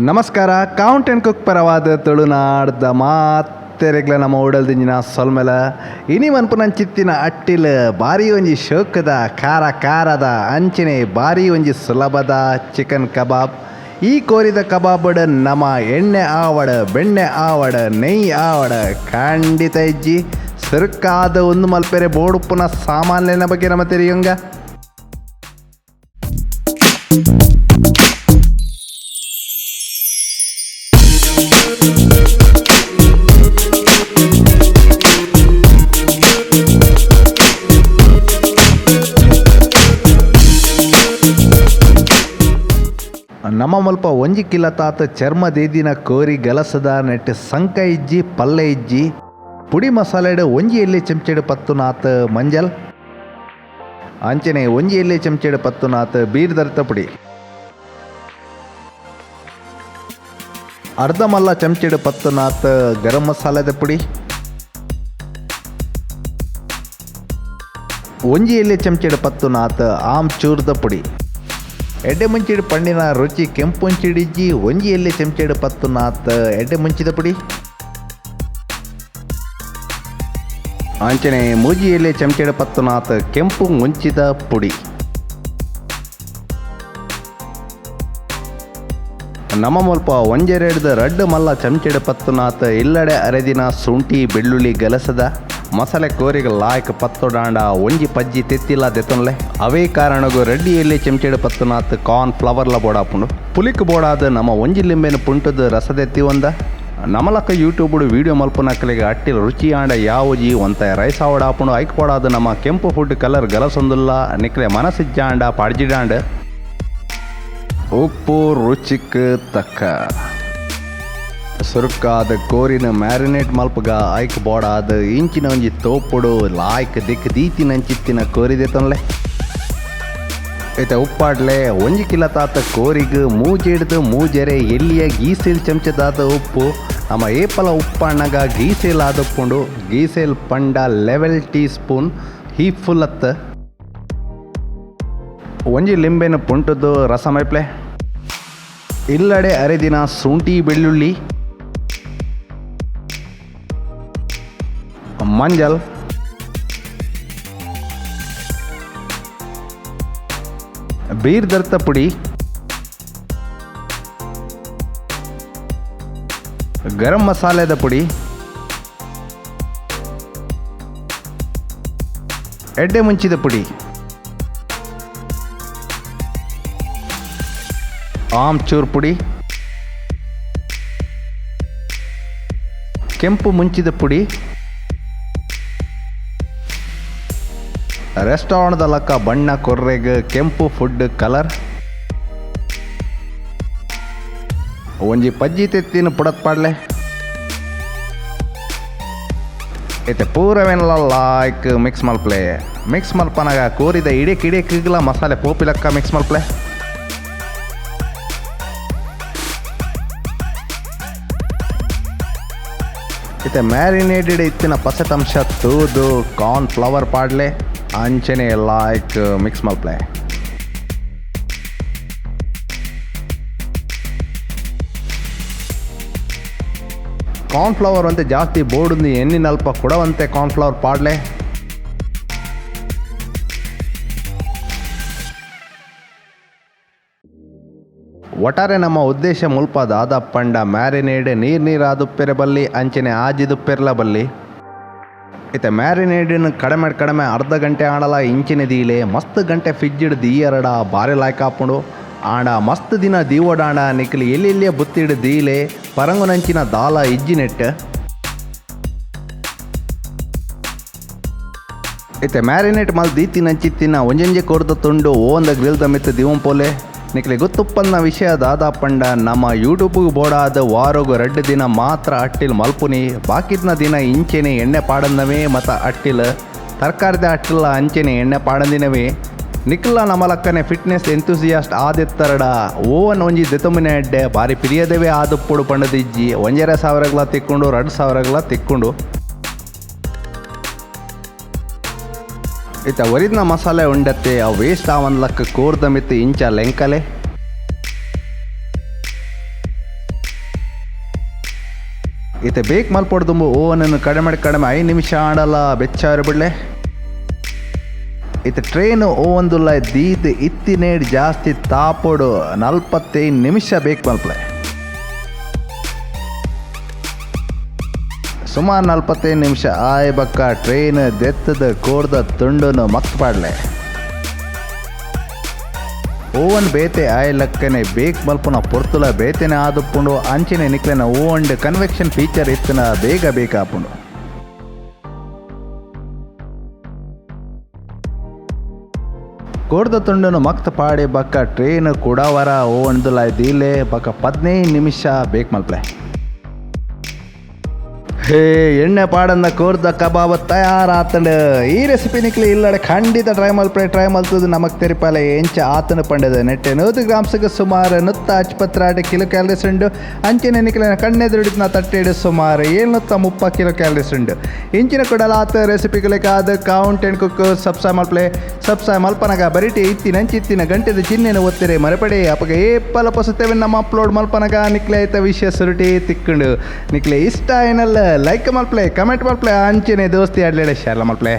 ನಮಸ್ಕಾರ, count and cook ಪರವಾದ ತುಳುನಾಡ್ದ ಮಾತೆರೆಗ್ಲ ನಮ್ಮ ಉಡಲ್ದಿಂಜಿನ ಸೊಲ್ಮೆಲ. ಇನಿ ಮನ್ಪುನಂಚಿತ್ತಿನ ಅಟ್ಟಿಲ್ ಬಾರಿ ಒಂಜಿ ಶೋಕದ ಖಾರ ಖಾರದ ಅಂಚನೆ ಬಾರಿ ಒಂಜಿ ಸುಲಭದ ಚಿಕನ್ ಕಬಾಬ್. ಈ ಕೋರಿದ ಕಬಾಬಡ್ ನಮ ಎಣ್ಣೆ ಆವಡ್, ಬೆಣ್ಣೆ ಆವಡ್, ನೆಯ್ ಆವಡ್ ಖಂಡಿತ ಇಜ್ಜಿ. ಸುರುಕಾದ ಒಂದು ಮಲ್ಪೆರೆ ಬೋಡುಪ್ಪುನ ಸಾಮಾನ್ಯನ ಬಗ್ಗೆ ನಮ ತೆರಿಯೊಂಗ. ನಮ್ಮ ಮಲ್ಪ ಒಂಜಿ ಕಿಲ ತಾತ ಚರ್ಮ ದೇದಿನ ಕೋರಿ ಗಲಸದ ನೆಟ್ ಸಂಕ ಇಜ್ಜಿ, ಪಲ್ಲೆ ಇಜ್ಜಿ. ಪುಡಿ ಮಸಾಲೆಡ್ ಒಂಜಿ ಎಲ್ಲಿ ಚಮಚೆಡ್ ಪತ್ತುನಾತ್ ಮಂಜಲ್, ಅಂಚನೆ ಒಂಜಿ ಎಲ್ಲಿ ಚಮಚೆಡ್ ಪತ್ತುನಾತ್ ಬೀರ್ದರ್ತ ಪುಡಿ, ಅರ್ಧ ಮಲ್ಲ ಚಮಚೆಡ್ ಪತ್ತುನಾತ್ ಗರಂ ಮಸಾಲೆದ ಪುಡಿ, ಒಂಜಿ ಎಲ್ಲಿ ಚಮಚೆಡ್ ಪತ್ತುನಾತ್ ಆಮ್ಚೂರ್ದ ಪುಡಿ, ಎಡ್ಡೆ ಮುಂಚಿಡ್ ಪಂಡಿನ ರುಚಿ ಕೆಂಪುಂಚಿಡಿಜ್ಜಿ ಒಂಜಿ ಎಲ್ಲಿ ಚಮಚೆಡ್ ಪತ್ತುನಾತ್ ಎಡ್ಡೆ ಮುಂಚಿದ ಪುಡಿ, ಅಂಚನೆ ಮೂಜಿ ಎಲ್ಲಿ ಚಮಚೆಡ್ ಪತ್ತುನಾತ್ ಕೆಂಪು ಮುಂಚಿದ ಪುಡಿ. ನಮ್ಮ ಮುಲ್ಪ ಒಂಜೆರಡ್ದು ರಡ್ಡು ಮಲ್ಲ ಚಮಚೆಡ್ ಪತ್ತುನಾತ್ ಇಲ್ಲಡೆ ಅರೆದಿನ ಶುಂಠಿ ಬೆಳ್ಳುಳ್ಳಿ ಗಲಸದ ಮಸಾಲೆ ಕೋರಿಗ ಲಾಯ್ಕ್ ಪತ್ತೊಡಾಂಡ ಒಂಜಿ ಪಜ್ಜಿ ತೆತ್ತಿಲ್ಲ ದೆತ್ತೊನ್ಲೆ. ಅವೇ ಕಾರಣಗು ರೆಡ್ಡಿ ಎಲ್ಲಿ ಚಮಚೆಡ್ ಪತ್ತುನಾತ್ ಕಾರ್ನ್ ಫ್ಲವರ್ಲ ಬೋಡಾಪುಂಡು. ಪುಲಿಕ್ ಬೋಡಾದ ನಮ್ಮ ಒಂಜಿ ಲಿಂಬೆನ ಪುಂಟದ ರಸದೆತ್ತಿ ಒಂದ. ನಮಲಕ್ಕ ಯೂಟ್ಯೂಬ್ ವೀಡಿಯೋ ಮಲ್ಪುನಕಲೆಗ್ ಅಟ್ಟಿಲ್ ರುಚಿ ಆಂಡ ಯಾವುಜಿ ಒಂತ ರೈಸ್ ಆವಡಾಪುಂಡು. ಐಕ್ ಬೋಡಾದ ನಮ್ಮ ಕೆಂಪು ಫುಡ್ ಕಲರ್ ಗಲಸೊಂದುಲ್ಲ. ನಿಕ್ಲೆ ಮನಸಿಜ್ಜಾಂಡ ಪಾಡ್ಜಿಡಾಂಡ. ಉಪ್ಪು ರುಚಿಕ್ ತಕ್ಕ. ಸುರುಕಾದ ಕೋರಿನ ಮ್ಯಾರಿನೇಟ್ ಮಲ್ಪಗ ಐಕ್ ಬೋಡಾದ ಇಂಚಿನ ಒಂಜಿ ತೋಪುಡು ಲಾಯ್ಕ್ ದಿಕ್ ದೀತಿನಂಚಿತ್ತಿನ ಕೋರಿ ದೆತ್ತೊನ್ಲೆ. ಇತ್ತೆ ಉಪ್ಪಾಡ್ಲೆ ಒಂಜಿ ಕಿಲ ತಾತ ಕೋರಿಗ್ ಮೂಜೆಡ್ದು ಮೂಜೆರೆ ಎಲ್ಲಿಯ ಗೀಸೆಲ್ ಚಮಚದಾದ ಉಪ್ಪು. ನಮ್ಮ ಏಪಲ ಉಪ್ಪಣ್ಣಗ ಗೀಸೆಲ್ ಆದಪ್ಪುಂಡು. ಗೀಸೆಲ್ ಪಂಡ level tea spoon heap full ಅತ್ತ. ಒಂಜಿ ಲಿಂಬೆನ ಪುಂಟದ್ದು ರಸ ಮೈಪ್ಲೆ. ಇಲ್ಲಡೆ ಅರೆದಿನ ಶುಂಠಿ ಬೆಳ್ಳುಳ್ಳಿ, ಮಂಜಲ್, ಬೀರ್ದರ್ತ ಪುಡಿ, ಗರಂ ಮಸಾಲೆದ ಪುಡಿ, ಎಡ್ಡೆ ಮುಂಚಿದ ಪುಡಿ, ಆಮ್ಚೂರ್ ಪುಡಿ, ಕೆಂಪು ಮುಂಚಿದ ಪುಡಿ, ರೆಸ್ಟೋರೆಂಟ್ದ ಲಕ್ಕ ಬಣ್ಣ ಕೊರ್ರೆಗ್ ಕೆಂಪು ಫುಡ್ ಕಲರ್, ಒಂಜಿ ಪಜ್ಜಿ ತೆತ್ತಿನ ಪುಡತ್ ಪಾಡ್ಲೆ. ಇತ್ತೆ ಪೂರವೇನಲ ಲಾಯ್ಕ್ ಮಿಕ್ಸ್ ಮಲ್ಪ್ಲೆ. ಮಿಕ್ಸ್ ಮಲ್ಪನಾಗ ಕೋರಿದ ಇಡೀ ಕಿಡಿಕಿಗ್ಲ ಮಸಾಲೆ ಪೋಪಿ ಲಕ್ಕ ಮಿಕ್ಸ್ ಮಲ್ಪ್ಲೆ. ಇತ್ತೆ ಮ್ಯಾರಿನೇಟೆಡ್ ಇತ್ತಿನ ಪಸೆತಂಶ ತೂದು ಕಾರ್ನ್ ಫ್ಲವರ್ ಪಾಡ್ಲೆ. ಅಂಚನೆ ಲಾಯ್ಕ್ ಮಿಕ್ಸ್ ಮಲ್ಪ್ಲೆ. ಕಾರ್ನ್ ಫ್ಲವರ್ ಅಂತೆ ಜಾಸ್ತಿ ಬೋರ್ಡ್ ಎಣ್ಣಿನಲ್ಪ ಕೊಡವಂತೆ ಕಾರ್ನ್ ಫ್ಲವರ್ ಪಾಡ್ಲೆ. ಒಟ್ಟಾರೆ ನಮ್ಮ ಉದ್ದೇಶ ಮುಲ್ಪ ದಾದ ಪಂಡ ಮ್ಯಾರಿನೇಡ್ ನೀರು ನೀರಾದುಪ್ಪೆರೆ ಬಲ್ಲಿ, ಅಂಚನೆ ಆಜಿದುಪ್ಪೆರ್ಲ ಬಲ್ಲಿ. ಇತ್ತೆ ಮ್ಯಾರಿನೇಡಿನ ಕಡಿಮೆ ಕಡಿಮೆ ಅರ್ಧ ಗಂಟೆ ಆಂಡಲ ಇಂಚಿನ ದೀಲೆ. ಮಸ್ತ್ ಗಂಟೆ ಫ್ರಿಜ್ಡ್ ದೀಯರಡ ಬಾರಿ ಲಾಯ್ಕ್ ಆಪುಂಡು. ಆಂಡ ಮಸ್ತ್ ದಿನ ದೀವಡಾಂಡ ನಿಕ್ಲಿ ಎಲ್ಲೆಲ್ಲಿಯ ಬುತ್ತಿಡ್ ದೀಲೆ ಪರಂಗುನಂಚಿನ ದಾಲ ಇಜ್ಜಿ ನೆಟ್. ಇತ್ತೆ ಮ್ಯಾರಿನೇಟ್ ಮಲ್ ದೀತಿನಂಚಿತ್ತಿನ ಒಂಜೊಂಜೆ ಕೊರ್ದ ತುಂಡು ಓಂದ ಗ್ರಿಲ್ದ ಮಿತ್ತ ದಿವಂಪೋಲೆ. ನಿಕ್ಲೆ ಗೊತ್ತುಪ್ಪನ್ನ ವಿಷಯ ದಾದಾ ಪಂಡ ನಮ್ಮ ಯೂಟ್ಯೂಬ್ಗೆ ಬೋಡಾದ ವಾರೋಗು ರಡ್ಡು ದಿನ ಮಾತ್ರ ಅಟ್ಟಿಲ್ ಮಲ್ಪುನಿ. ಬಾಕಿದ್ನ ದಿನ ಇಂಚೆನೆ ಎಣ್ಣೆ ಪಾಡಂದವೇ ಮತ ಅಟ್ಟಿಲ್ ತರಕಾರಿದ ಅಟ್ಟಿಲ್ಲ ಅಂಚೆನೆ ಎಣ್ಣೆ ಪಾಡಂದಿನವೇ. ನಿಕ್ಲ ನಮಲಕ್ಕನೆ ಫಿಟ್ನೆಸ್ ಎಂತೂಸಿಯಾಸ್ಟ್ ಆದೆತ್ತರಡ ಓವನ್ ಒಂಜಿ ದೆತೊಂಬಿನ ಎಡ್ಡೆ ಬಾರಿ ಪಿರಿಯದವೇ ಆದುಪ್ಪುಡು ಪಂಡದಿಜ್ಜಿ. 1,500ಗ್ಲ ತಿಕ್ಕೊಂಡು 2,000ಗ್ಲ ತಿಕ್ಕೊಂಡು. ಇತ್ತ ಒರಿದ್ನ ಮಸಾಲೆ ಉಂಡತ್ತೆ ಆ ವೇಸ್ಟ್ ಆವನ್ಲಕ್ಕ ಕೋರ್ದ ಮಿತ್ತು ಇಂಚ ಲೆಂಕಲೆ. ಇತ್ತೆ ಬೇಕ್ ಮಲ್ಪೊಡ್ದುಂಬು ಓವನನ್ನು ಕಡಿಮೆ ಕಡಿಮೆ 5 ನಿಮಿಷ ಆಂಡಲ ಬೆಚ್ಚಾರ ಬಿಡ್ಲೆ. ಇತ್ತೆ ಟ್ರೈನ್ ಓವನ್ದುಲ್ಲ ದೀದ್ ಇತ್ತಿನೇಡ್ ಜಾಸ್ತಿ ತಾಪೊಡು 45 ನಿಮಿಷ ಬೇಕ್ ಮಲ್ಪಲೆ. ಸುಮಾರು 45 ನಿಮಿಷ ಆಯ್ ಬಕ್ಕ ಟ್ರೈನ್ ದೆತ್ತದ ಕೋರ್ದ ತುಂಡುನು ಮಕ್ತ್ ಪಾಡ್ಲೆ. ಓವನ್ ಬೇತೆ ಆಯ್ ಲಕ್ಕನೆ ಬೇಕ್ ಮಲ್ಪುನ ಪೊರ್ತುಲ ಬೇತೆನೆ ಆದುಪ್ಪುಂಡು. ಅಂಚನೆ ನಿಕ್ಲೆನ ಓವನ್ ಕನ್ವೆಕ್ಷನ್ ಫೀಚರ್ ಇತ್ತಿನ ಬೇಗ ಬೇಕಾಪುಂಡು. ಕೋರ್ದ ತುಂಡುನು ಮಕ್ತ್ ಪಾಡಿ ಬಕ್ಕ ಟ್ರೈನ್ ಕುಡವರ ಓವನ್ದುಲ ದೀಲೆ ಬಕ್ಕ 15 ನಿಮಿಷ ಬೇಕ್ ಮಲ್ಪಲೆ. ಹೇ ಎಣ್ಣೆ ಪಾಡಂದ ಕೋರ್ದ ಕಬಾಬ್ ತಯಾರಾತಂಡು. ಈ ರೆಸಿಪಿ ನಿಕ್ಲೆ ಇಲ್ಲಡೆ ಖಂಡಿತ ಟ್ರೈ ಮಲ್ಪಲೆ. ಟ್ರೈ ಮಲ್ತದು ನಮಕ್ ತೆರಿಪಾಲೆ ಎಂಚ ಆತನ ಪಂಡದ. ನೆಟ್ಟೆ 100 ಗ್ರಾಮ್ಸ್ಗೆ ಸುಮಾರು 158 ಕಿಲೋ ಕ್ಯಾಲರೀಸ್ ಉಂಡು. ಅಂಚನೆ ನಿಕ್ಲೆನ ಕಣ್ಣೆದುರುಡಿನ ತಟ್ಟೆಡು ಸುಮಾರು 730 ಕಿಲೋ ಕ್ಯಾಲರೀಸ್ ಉಂಡು. ಇಂಚಿನ ಕೊಡಲ ಆತ ರೆಸಿಪಿಗಳಿಗೆ ಕೌಂಟ್ ಆ್ಯಂಡ್ ಕುಕ್ ಸಬ್ಸ್ಕ್ರೈಬ್ ಮಲ್ಪಲೆ. ಸಬ್ಸ್ಕ್ರೈಬ್ ಮಲ್ಪನಗ ಬರಿಟಿ ಇತ್ತಿನ ಅಂಚಿತ್ತಿನ ಗಂಟೆದ ಚಿಹ್ನೆನ ಒತ್ತಿರೆ ಮರಪಡೆ. ಅಪಗ ಏಪಲ ಪೊಸತೇವೆ ನಮ್ಮ ಅಪ್ಲೋಡ್ ಮಲ್ಪನಗ ನಿಕ್ಲೆ ಐತ ವಿಷಯ ಸುರುಟಿ ತಿಕ್ಕುಂಡು. ನಿಕ್ಲೆ ಇಷ್ಟ ಏನಲ್ಲ ಲೈಕ್ ಮಲ್ಪಲೆ, ಕಮೆಂಟ್ ಮಲ್ಪಲೆ, ಅಂಚನೆ ದೋಸ್ತಿ ಆಡ್ಲೇಳೆ ಶೇರ್ ಮಲ್ಪಲೆ.